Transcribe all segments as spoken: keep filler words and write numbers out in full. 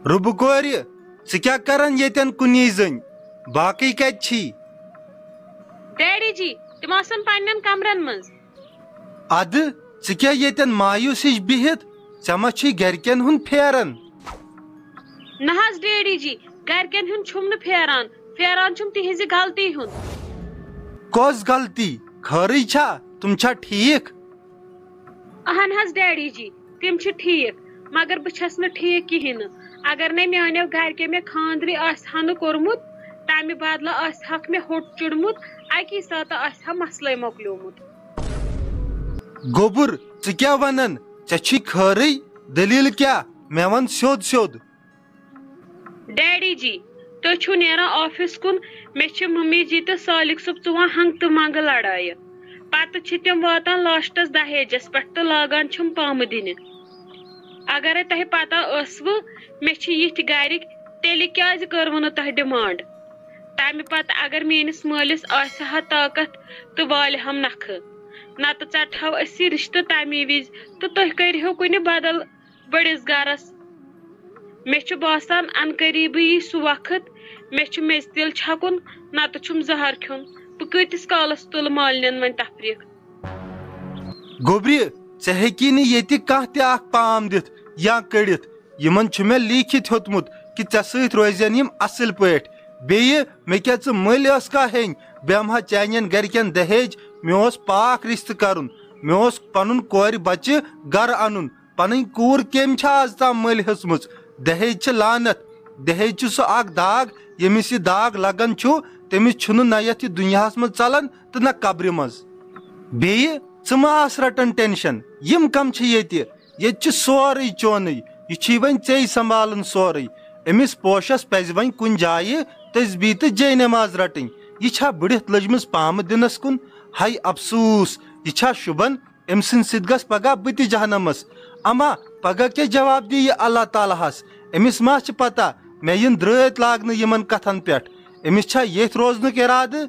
رُبہٕ کورِ، ژٕ کیٛاہ کران ییٚتٮ۪ن کُنی زٔنۍ؟ باقٕے کتہِ چھی؟ ڈیڈی جی، تِم آسن پننٮ۪ن کمرن منٛز۔ ادٕ، ژٕ کیٛاہ ییٚتٮ۪ن مایوس ہِش بِہِتھ؟ ژےٚ ما چھُے گرِکٮ۪ن ہُنٛد پھیران؟ نہ حظ ڈیڈی جی، گرِکٮ۪ن ہُنٛد چھُم نہٕ پھیران۔ پھیران چھُم تِہنٛزِ غلطی ہُنٛد۔ کۄس غلطی؟ خٲرٕے چھا؟ تِم چھا ٹھیٖک؟ اہن حظ ڈیڈی جی، تِم چھِ ٹھیٖک، مگر بہٕ چھَس نہٕ ٹھیٖک کِہیٖنۍ نہٕ۔ اگر نے میٛانیو گرِکیو مےٚ خانٛدرٕے آسہِ ہا نہٕ کوٚرمُت، تَمہِ بدلہٕ آسہِ ہاکھ مےٚ ہوٚٹ چُڑمُت، اَکی ساتہٕ آسہِ ہا مسلَے مۄکلیومُت۔ گوٚبُر، ژٕ کیٛاہ ونان؟ ژےٚ چھی خٲرٕے؟ دٔلیٖل کیٛاہ؟ مےٚ ون سیوٚد سیوٚد۔ ڈیڈی جی، تُہۍ چھِو نیران آفس کُن، مےٚ چھِ ممی جی تہٕ سالک صٲب ژُوان ہنٛگ تہٕ منٛگہٕ لڑایہِ۔ پتہٕ چھِ تِم واتان لاسٹس دہیجس پٮ۪ٹھ تہٕ لاگان چھِم پامہٕ دِنہِ۔ اگرے تۄہہِ پتہ ٲسوٕ، مےٚ چھِ یِتھۍ گرِکۍ، تیٚلہِ کیازِ کٔروٕ نہٕ تۄہہِ ڈیمانڈ؟ تمہِ پتہٕ اگر میٲنِس مٲلِس آسہِ ہا طاقت تہٕ والہِ ہم نکھٕ، نتہٕ ژٹہو أسۍ یہِ رشتہٕ تمی وِزِ تہٕ تُہۍ کٔرِہو کُنہِ بدل بٔڑِس گرس۔ مےٚ چھُ باسان، ان قریبٕے یی سُہ وقت، مےٚ چھُ میٚژِ تیٖل چھکُن، نتہٕ چھُم زہر کھیوٚن۔ بہٕ کۭتِس کالس تُلہٕ مالِنٮ۪ن وۄنۍ تفریٖق؟ گوٚبرِ، ژےٚ ہیٚکی نہٕ ییٚتہِ کانٛہہ تہِ اکھ پام دِتھ یا کٔڑِتھ۔ یِمن چھُ مےٚ لیٖکھِتھ ہیوٚتمُت کہِ ژےٚ سۭتۍ روزن یِم اصٕل پٲٹھۍ۔ بیٚیہِ، مےٚ کیٛاہ ژٕ مٔلۍ ٲسکھا ہیٚنۍ؟ بہٕ ہٮ۪مہٕ ہا چانٮ۪ن گرِکٮ۪ن دہیج۔ مےٚ اوس پاک رشتہٕ کرُن، مےٚ اوس پنُن کورِ بچہِ گرٕ انُن۔ پنٕنۍ کوٗر کٔمۍ چھےٚ آز تام مٔلۍ ہیٚژمٕژ؟ دہیج چھِ لعنت۔ دہیج چھُ سُہ اکھ داغ، ییٚمِس یہِ داغ لگان چھُ، تٔمِس چھُنہٕ نہ یتھ یہِ دُنیاہس منٛز ژلان تہٕ نہ قبرِ منٛز۔ بیٚیہِ، ژٕ مہ آس رٹان ٹینشن، یِم کم چھِ ییٚتہِ؟ ییٚتہِ چھُ سورُے چونُے، یہِ چھُے وۄنۍ ژےٚ سنبھالُن سورُے۔ أمِس پوشس پزِ وۄنۍ کُنہِ جایہِ تسبیح تہٕ جے نماز رٹٕنۍ۔ یہِ چھا بٕڑِتھ لٔجمٕژ پامہٕ دِنس کُن؟ ہاے افسوس، یہِ چھا شوٗبان؟ أمۍ سٕنٛدِ سۭتۍ گژھِ پگاہ بہٕ تہِ جہنمس۔ اما، پگاہ کیٛاہ جواب دِیہِ یہِ اللہ تعالیٰ ہس؟ أمِس ما چھِ پتہ مےٚ یِن درٛٲتۍ لاگنہٕ یِمن کتھن پٮ۪ٹھ؟ أمِس چھا ییٚتھۍ روزنُک ارادٕ؟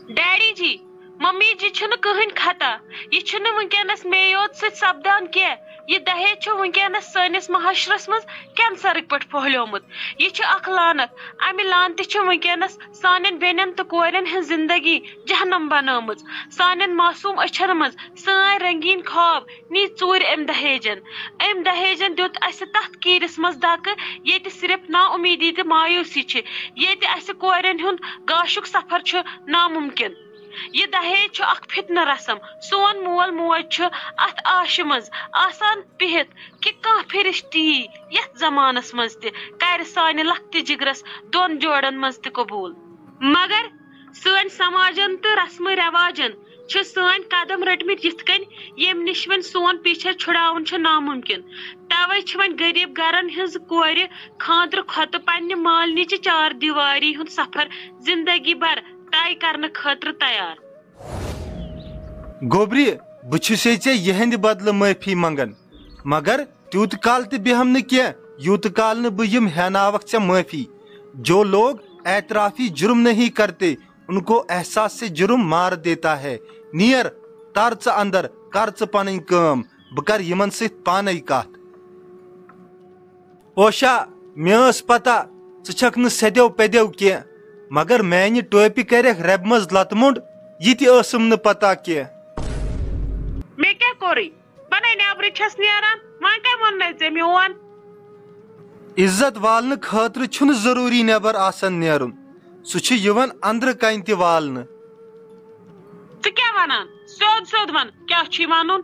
ڈیڈی جی، ممی جی چھُنہٕ کٕہٕنۍ خطا۔ یہِ چھُنہٕ وٕنکیٚنس مے یوت سۭتۍ سپدان کینٛہہ۔ یہِ دہیج چھُ وٕنکیٚنس سٲنِس محشرس منٛز کینسرٕکۍ پٲٹھۍ پھٔہلیومُت۔ یہِ چھُ اکھ لعنت۔ امہِ لعنتہِ چھِ وٕنکیٚنس سانٮ۪ن بیٚنٮ۪ن تہٕ کورٮ۪ن ہٕنٛز زندگی جہنم بنٲومٕژ۔ سانٮ۪ن معصوم أچھن منٛز سٲنۍ رنگیٖن خواب نی ژوٗرِ أمۍ دہیجن۔ أمۍ دہیجن دیُت اسہِ تتھ کیٖرِس منٛز دکہٕ، ییٚتہِ صرف نا امیدی تہٕ مایوسی چھِ، ییٚتہِ اسہِ کورٮ۪ن ہُنٛد گاشُک سفر چھُ ناممکن۔ یہِ دہیج چھُ اکھ فتنہٕ رسم۔ سون مول موج چھُ اتھ آشہِ منٛز آسان بِہِتھ کہِ کانٛہہ فرشتہٕ یی یتھ زمانس منٛز تہِ کرِ سانہِ لۄکٹہِ جگرس دۄن جوڑن منٛز تہِ قبول۔ مگر سٲنۍ سماجن تہٕ رسمہٕ رواجن چھِ سٲنۍ قدم رٔٹمٕتۍ یِتھ کٔنۍ، ییٚمہِ نِش وۄنۍ سون پیچھر چھُڑاوُن چھُ ناممکن۔ توے چھِ وۄنۍ غریب گرن ہٕنٛز کورِ خانٛدرٕ کھۄتہٕ پننہِ مالنہِ چہِ چار دیواری ہُنٛد سفر زندگی بھر طے کرنہٕ خٲطرٕ تیار۔ گوبری، بہٕ چھُسے ژےٚ یِہنٛدِ بدلہٕ معٲفی منگان، مگر تیوٗت کال تہِ بیہم نہٕ کینٛہہ، یوٗت کال نہٕ بہٕ یِم ہیاناوکھ ژےٚ معٲفی۔ جو لوگ اعترافی جرم نہیں کرتے، ان کو احساس سے جرم مار دیتا ہے۔ نیر، تر ژٕ اندر، کر ژٕ پنٕنۍ کٲم، بہٕ کرٕ یِمن سۭتۍ پانے کتھ۔ اوشا، مےٚ ٲس پتہ ژٕ چھکھ نہٕ سیدیو پیدیو کینٛہہ، مگر میانہِ ٹوپہِ کرکھ ربہِ منٛز لتہٕ مُنڈ، یہِ تہِ ٲسٕم نہٕ پتہ کینٛہہ۔ مےٚ کیٛاہ کوٚرُے؟ بہٕ نے نیبرٕ چھَس نیران، وۄنۍ کٔمۍ ووٚن مےٚ ژےٚ میون؟ عزت والنہٕ خٲطرٕ چھُنہٕ ضروٗری نٮ۪بر آسان نیرُن، سُہ چھُ یِوان أنٛدرٕ کنہِ تہِ والنہٕ۔ ژٕ کیٛاہ وَنان؟ سیوٚد سیوٚد وَن، کیٛاہ چھُے وَنُن؟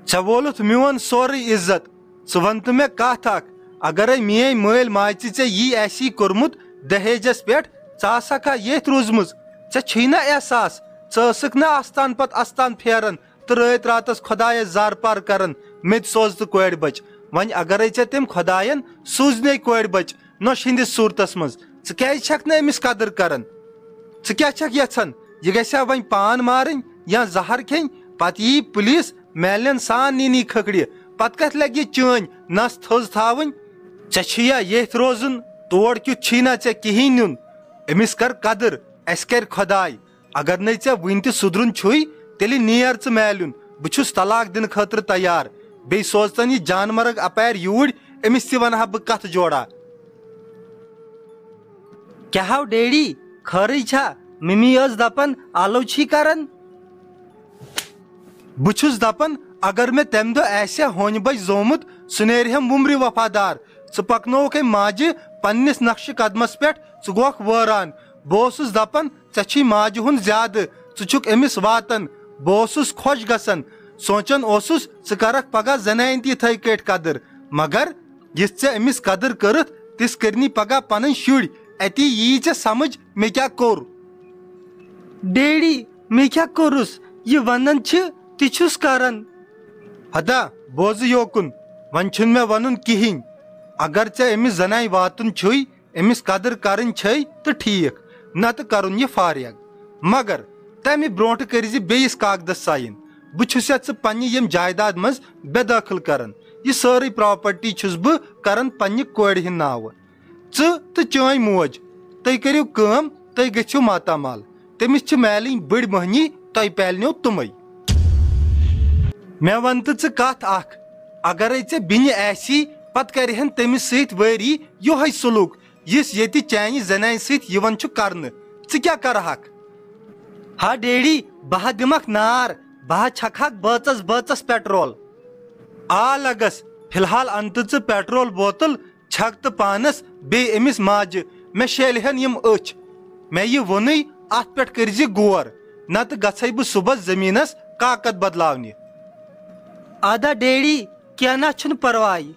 ژےٚ وولُتھ میون سورُے عزت۔ ژٕ وَن تہٕ مےٚ کَتھ اَکھ، اگرے میٲنۍ مٲلۍ ماجہِ ژےٚ یی آسی کوٚرمُت دہیجس پٮ۪ٹھ، ژٕ آسکھا ییٚتھۍ روٗزمٕژ؟ ژےٚ چھُے نا احساس؟ ژٕ ٲسٕکھ نا اَستان پتہٕ اَستان پھیران تہٕ رٲتۍ راتس خۄدایس زارپار کران، مےٚ تہِ سوز تہٕ کورِ بچہِ۔ وۄنۍ اگرے ژےٚ تٔمۍ خۄداین سوٗزنے کورِ بچہِ نۄشہِ ہٕنٛدِس صوٗرتس منٛز، ژٕ کیازِ چھکھ نہٕ أمِس قدٕر کران؟ ژٕ کیٛاہ چھکھ یژھان؟ یہِ گژھِ ہا وۄنۍ پان مارٕنۍ یا زہر کھیٚنۍ؟ پتہٕ یی پُلیٖس، میلن سان نینی کھکھرِ۔ پتہٕ کتھ لگہِ یہِ چٲنۍ نس تھٔز تھاوٕنۍ؟ ژےٚ چھُیا ییٚتھۍ روزُن؟ تور کیُتھ چھی نا ژےٚ کِہیٖنۍ نیُن۔ أمِس کر قدٕر، اسہِ کرِ خۄداے۔ اگر نے ژےٚ وُنہِ تہِ سُدرُن چھُے، تیٚلہِ نیر ژٕ میلیُن۔ بہٕ چھُس طلاق دِنہٕ خٲطرٕ تیار۔ بیٚیہِ سوزتن یہِ جانمرگ اپارِ یوٗرۍ، أمِس تہِ وَنہٕ ہا بہٕ کَتھٕ جوڑا۔ کیٛاہ ہو ڈیڈی، خٲرٕے چھا؟ مِمی ٲس دَپان اَلو چھی کَران۔ بہٕ چھُس دَپان، اگر مےٚ تَمہِ دۄہ آسہِ ہا ہونہِ بچہِ زومُت، سُہ نیرِ ہم وُمرِ وفادار۔ ژٕ پَکنووُکھ أمۍ ماجہِ پننِس نقشہِ قدمس پٮ۪ٹھ، ژٕ گوکھ وٲران۔ بہٕ اوسُس دَپان، ژےٚ چھُے ماجہِ ہُنٛد زیادٕ، ژٕ چھُکھ أمِس واتان۔ بہٕ اوسُس خۄش گژھان، سونٛچان اوسُس، ژٕ کرکھ پگاہ زنانہِ تہِ یِتھَے کٲٹھۍ قدٕر۔ مگر یِژھ ژےٚ أمِس قدٕر کٔرٕتھ، تِژھ کٔرنی پگاہ پنٕنۍ شُرۍ۔ اَتی ییی ژےٚ سمجھ مےٚ کیٛاہ کوٚر۔ ڈیڈی، مےٚ کیٛاہ کوٚرُس؟ یہِ ونان چھِ، تہِ چھُس کران۔ ہتا، بوزٕ یوکُن، وۄنۍ چھُنہٕ مےٚ ونُن کِہیٖنۍ۔ اگر ژےٚ أمِس زنانہِ واتُن چھُے، أمِس قدٕر کرٕنۍ چھے تہٕ ٹھیٖک، نتہٕ کرُن یہِ فارغ۔ مگر تمہِ برونٹھٕ کٔرۍ زِ بیٚیِس کاغدس ساین۔ بہٕ چھُس یتھ ژٕ پننہِ ییٚمہِ جایداد منٛز بے دٲخل کران۔ یہِ سٲرٕے پراپرٹی چھُس بہٕ کران پننہِ کورِ ہِنٛدِ ناوٕ۔ ژٕ تہٕ چٲنۍ موج، تُہۍ کٔرِو کٲم، تُہۍ گٔژھِو ماتامال۔ تٔمِس چھِ میلٕنۍ بٔڑۍ مٔہنی، تۄہہِ پیلنیو تِمَے۔ مےٚ وَن تہٕ ژٕ کَتھ اَکھ، اگرے ژےٚ بیٚنہِ آسی، پتہٕ کَرِہَن تٔمِس سۭتۍ وٲری یِہوٚے سلوٗک، یُس ییٚتہِ چانہِ زنانہِ سۭتۍ یِوان چھُ کرنہٕ، ژٕ کیٛاہ کرٕہَکھ؟ ہا ڈیڈی، بہٕ ہا دِمَکھ نار، بہٕ ہا چھَکہٕ ہَکھ بٲژَس بٲژَس پیٹرول۔ آ لگس، فی الحال اَن تہٕ ژٕ پیٹرول بوتل، چھَکھ تہٕ پانس بیٚیہِ أمِس ماجہِ، مےٚ شیلہِ ہن یِم أچھ۔ مےٚ یہِ ووٚنُے، اَتھ پٮ۪ٹھ کٔرۍ زِ غور، نتہٕ گژھے بہٕ صُبحس زٔمیٖنس کاکد بدلاونہِ۔ ادا ڈیڈی، کینٛہہ نہ چھُنہٕ پرواے،